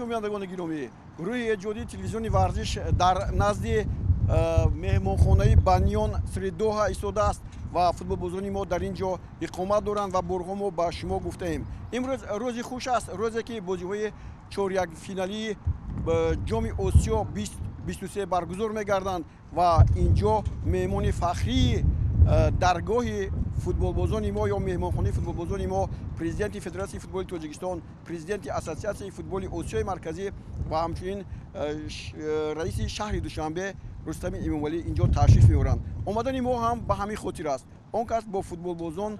Бинандагони гиромӣ, гурӯҳи эҷодии телевизиони варзиш дар назди меҳмонхонаи Баньян Три Доҳа истодааст ва футболбозони мо дар ин ҷо иқомат доранд ва борҳо мо ба шумо гуфтаем. Имрӯз рӯзи хуш аст, рӯзе ки бозиҳои чорякфиналии ҷоми Осиё 2023 баргузор мегарданд ва ин ҷо меҳмони фахрии даргоҳи футболбозони мо ё меҳмонхонаи футболбозони мо президенти Федератсияи футболи Тоҷикистон, президенти Ассотсиатсияи футболи Осиёи Марказӣ ва ҳамчунин раиси шаҳри Душанбе Рустами Эмомалӣ инҷо ташриф меоранд. Омадани мо ҳам ба ҳамин хотир аст. Он кас бо футболбозон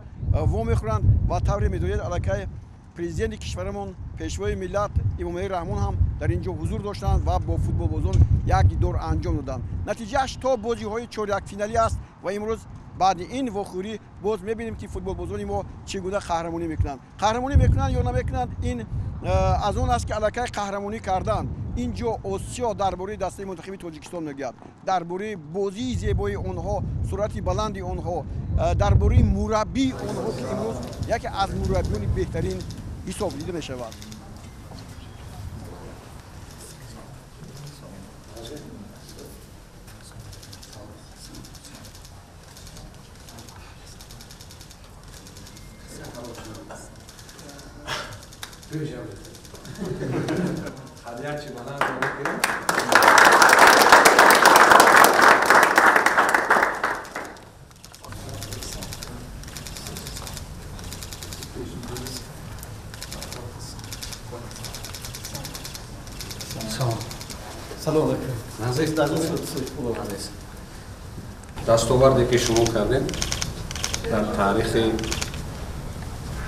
вомехӯранд ва тавре медонед, аллакай президенти кишварамон, пешвои миллат Эмомалӣ Раҳмон ҳам дар ин ҷо ҳузур доштанд ва бо футболбозон як дидор анҷом доданд. Натиҷааш то бозиҳои чорякфиналӣ аст ва имрӯз баъди ин вохӯрӣ боз мебинем, ки футболбозони мо чӣ гуна қаҳрамонӣ мекунанд. Қаҳрамонӣ мекунанд ё намекунанд, ин аз он аст, ки аллакай қаҳрамонӣ карданд. Ин ҷо Осиё дар бораи дастаи мунтахаби Тоҷикистон мегӯяд, дар бораи бозии зебои онҳо, суръати баланди онҳо, дар бораи мураббии онҳо, ки имрӯз яке аз мураббиёни беҳтарин ҳисоб дида мешавад. Дастоварде ки шумо кардем дар таърихи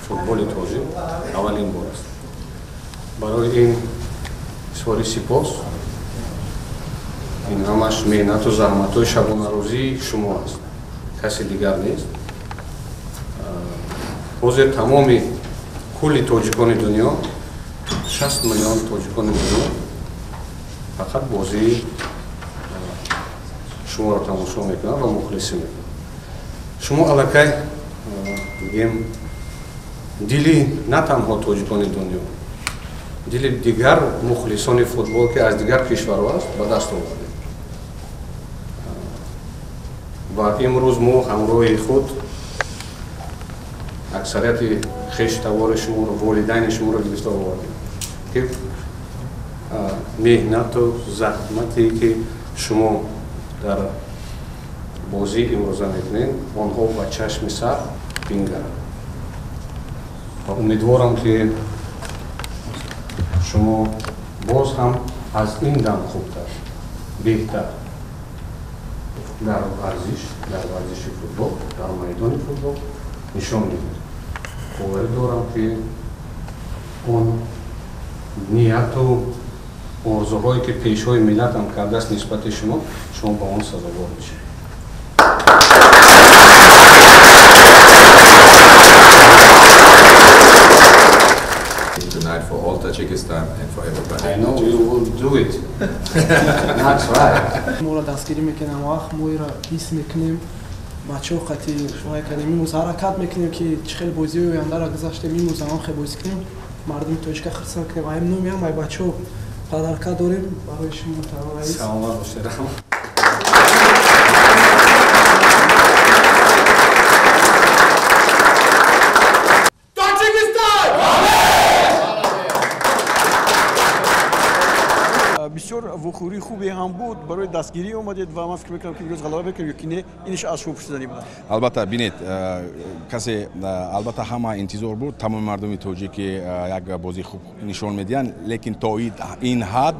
футболи тоҷик аввалин бор аст. Барои ин изҳори сипос. Ин ҳамаш меҳнату заҳматҳои шабонарӯзии шумо аст, каси дигар нест. Ҳозир тамоми кулли тоҷикони дунё, 60 миллион тоҷикони дунё фақат бозии шуморо тамошо мекунанд ва мухлисӣ мекунанд. Шумо аллакай бигем дили на танҳо тоҷикони дунё, дили дигар мухлисони футбол, ки аз дигар кишварҳо аст, ба даст овардед. Ва имрӯз мо ҳамроҳи худ аксарияти хештавори шуморо, волидайни шуморо гирифта овардем, ки меҳнату заҳмате ки шумо дар бозии имрӯза мекунед, онҳо ба чашми сар бингаранд. Ва умедворам, ки шумо боз ҳам аз ин дам хубтар, беҳтар дар варзиш, дар варзиши футбол, дар майдони футбол нишон медиҳед. Боварӣ дорам, ки он нияту орзуҳое ки пешвои миллатам кардааст нисбати шумо, шумо ба он сазовор мешавед. Tonight for all Tajikistan and for everybody. I know you will do it. That's right. Моро дастгирӣ мекунем, вақт мо иро ҳис мекунем, бачаҳо қати вай кардем, имрӯз ҳаракат мекунем, ки чӣ хел бозиҳои ояндаро гузаштем, имрӯз ҳамон хел бозӣ кунем, мардуми тоҷика хурсанд кунем. Ай номиам, ай бачаҳо подарка дорем барои шумо, муҳтарам раис. Саломат бошед. Бисёр вохӯрии хубе ҳам буд, барои дастгирӣ омадед ва ман фикр мекунам, ки имрӯз ғалаба мекунем ё ки не, инаш аз шумо пурсиданӣ будам. Албатта, бинед, касе албатта ҳама интизор буд, тамоми мардуми тоҷик ки як бозии хуб нишон медиҳанд, лекин то ин ҳад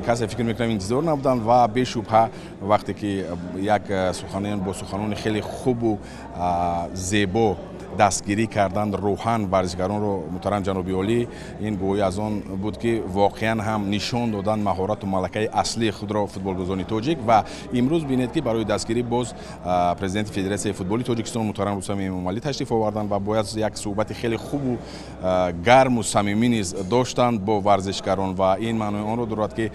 касе фикр мекунам интизор набуданд ва бешубҳа вақте ки як суханон бо суханони хеле хубу зебо дастгирӣ карданд рӯҳан варзишгаронро муҳтарам ҷаноби олӣ, ин гӯё аз он буд, ки воқеан ҳам нишон доданд маҳорату малакаи аслии худро футболбозони тоҷик. Ва имрӯз бинед, ки барои дастгирӣ боз президенти Федератсияи футболи Тоҷикистон муҳтарам Рустами Эмомалӣ ташриф оварданд ва бояд як суҳбати хеле хубу гарму самимӣ низ доштанд бо варзишгарон ва ин маънои онро дорад, ки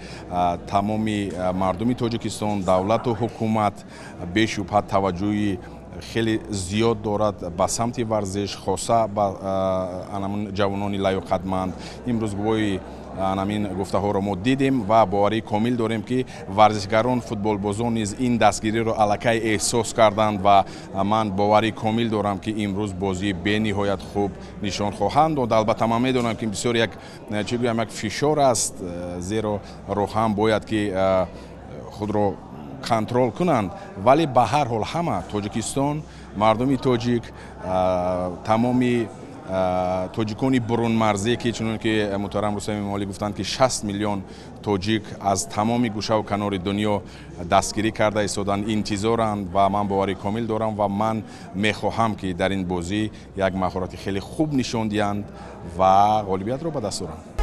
тамоми мардуми Тоҷикистон, давлату ҳукумат бешубҳа таваҷҷӯҳи Хеле зиёд дорад ба самти варзиш, хоса ба анамун ҷавонони лаёқатманд. Имрӯз гувоҳи анамин гуфтаҳоро мо дидем ва боварии комил дорем, ки варзишгарон, футболбозон низ ин дастгириро аллакай эҳсос карданд ва ман боварии комил дорам, ки имрӯз бозии бениҳоят хуб нишон хоҳанд дод. Албатта, ман медонам, ки бисёр як, чӣ гӯям, як фишор аст, зеро рӯҳан бояд ки худро контрол кунанд, вале ба ҳар ҳол ҳама Тоҷикистон, мардуми тоҷик, тамоми тоҷикони бурунмарзӣ, ки чунон ки муҳтарам Рустам Эмомалӣ гуфтанд, ки 60 миллион тоҷик аз тамоми гӯшаву канори дунё дастгирӣ карда истоданд, интизоранд ва ман боварии комил дорам ва ман мехоҳам, ки дар ин бозӣ як маҳорати хеле хуб нишон диҳанд ва ғолибиятро ба даст оранд.